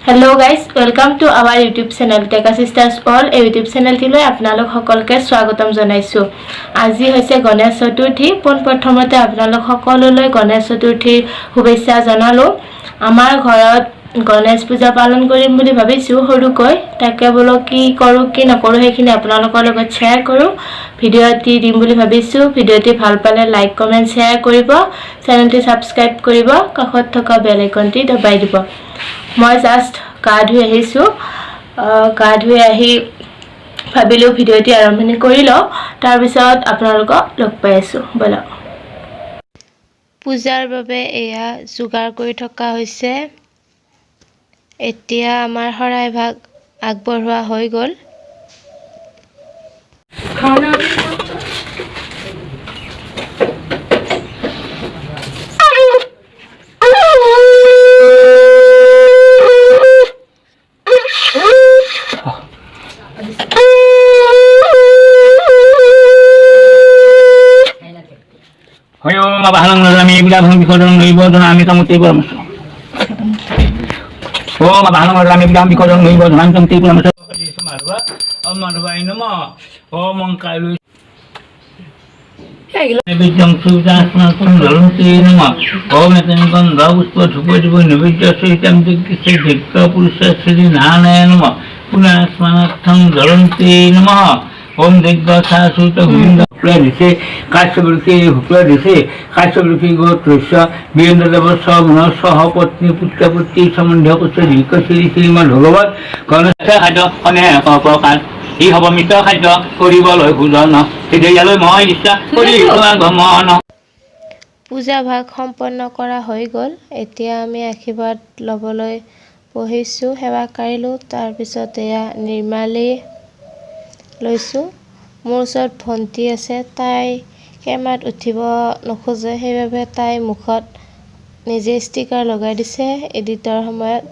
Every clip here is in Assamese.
Hello guys, welcome to our YouTube channel Deka Sisters All. এই ইউটিউব চেনেলটিলৈ আপোনালোক সকলোকে স্বাগতম জনাইছোঁ। আজি হৈছে গণেশ চতুৰ্থী। পোনপ্ৰথমতে আপোনালোক সকলোলৈ গণেশ চতুৰ্থীৰ শুভেচ্ছা জনালোঁ। আমাৰ ঘৰত গণেশ পূজা পালন কৰিম বুলি ভাবিছোঁ সৰুকৈ। তাকে বোলো কি কৰোঁ, কি নকৰোঁ, সেইখিনি আপোনালোকৰ লগত শ্বেয়াৰ কৰোঁ। ভিডিঅ' এটি দিম বুলি ভাবিছোঁ। ভিডিঅ'টি ভাল পালে লাইক, কমেণ্ট, শ্বেয়াৰ কৰিব, চেনেলটি ছাবস্ক্ৰাইব কৰিব, কাষত থকা বেল আইকনটি দবাই দিব। মই জাষ্ট গা ধুই আহিছোঁ। গা ধুই আহি ভাবিলোঁ ভিডিঅ'টি আৰম্ভণি কৰি লওঁ, তাৰপিছত আপোনালোকক লগ পাই আছোঁ। ব'লক। পূজাৰ বাবে এয়া যোগাৰ কৰি থকা হৈছে। এতিয়া আমাৰ শৰাই ভাগ আগবঢ়োৱা হৈ গ'ল। হয় বাহানং নজামি বিলাভং বিসৰ্জন নৈব জনামি তমতে পৰমেশ্বৰ। ওম বাহানং নজামি বিলাম বিসৰ্জন নৈব জনামি তমতে পৰমেশ্বৰ। মাধৱাই নম। ওম কাইলৈ নৈবেদ্যং সুজাস্নাতং ধরন্তে নম। ওম গন্ধ পুষ্প ধূপ দিব নৈবেদ্য সহিতাম জগদীশ যজ্ঞ পুরুষ শ্রী নারায়ণ নম। পুনঃস্নানার্থং ধরন্তে নম। ওম যজ্ঞ শাশ্বত গোবিন্দ দিছে, কাশ্যপ ঋষি হুকলা দিছে, কাশ্যপ ঋষি গোত্ৰস্য বীৰেন্দ্ৰ দেৱ সহ সহ পত্নী পুত্ৰ পুত্ৰী সম্বন্ধ কৈছে দীৰ্ঘ শ্ৰী শ্ৰীমদ ভগৱত গণেশ খাদ্য অনেক প্ৰকাৰ ই হ'ব মিত্ৰ খাদ্য কৰিবলৈ ভোজন ইয়ালৈ মই ইচ্ছা কৰি গমন। পূজা ভাগ সম্পন্ন কৰা হৈ গ'ল। এতিয়া আমি আশীৰ্বাদ ল'বলৈ বহিছোঁ। সেৱা কাঢ়িলোঁ, তাৰপিছত এয়া নিৰ্মালি লৈছোঁ। মোৰ ওচৰত ভণ্টি আছে, তাই কেমেৰাত উঠিব নোখোজে, সেইবাবে তাই মুখত নিজে ষ্টিকাৰ লগাই দিছে এডিটৰ সময়ত।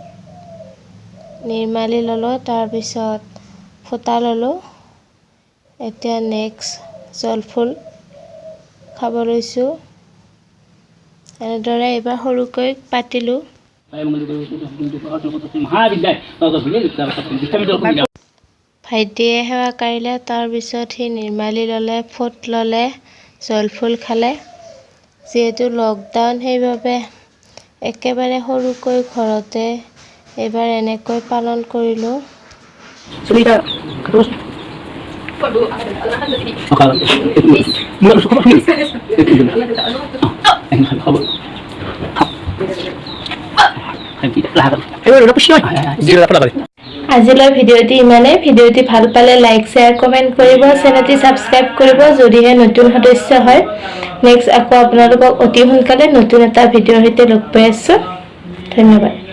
নিৰ্মালি ল'লোঁ, তাৰপিছত ফোঁটা ল'লোঁ। এতিয়া নেক্সট জলফুল খাব লৈছোঁ। এনেদৰে এইবাৰ সৰুকৈ পাতিলোঁ। মহাবিদ্যায়। ভাইটিয়ে সেৱা কাঢ়িলে, তাৰপিছত সি নিৰ্মালি ল'লে, ফোঁট ল'লে, জলফুল খালে। যিহেতু লকডাউন, সেইবাবে একেবাৰে সৰুকৈ ঘৰতে এইবাৰ এনেকৈ পালন কৰিলোঁ। আজিলৈ ভিডিঅ'টি ইমানেই। ভিডিঅ'টি ভাল পালে লাইক, শ্বেয়াৰ, কমেণ্ট কৰিব, চেনেলটি ছাবস্ক্ৰাইব কৰিব যদিহে নতুন সদস্য হয়। নেক্সট আকৌ আপোনালোকক অতি সোনকালে নতুন এটা ভিডিঅ'ৰ সৈতে লগ পাই আছোঁ। ধন্যবাদ।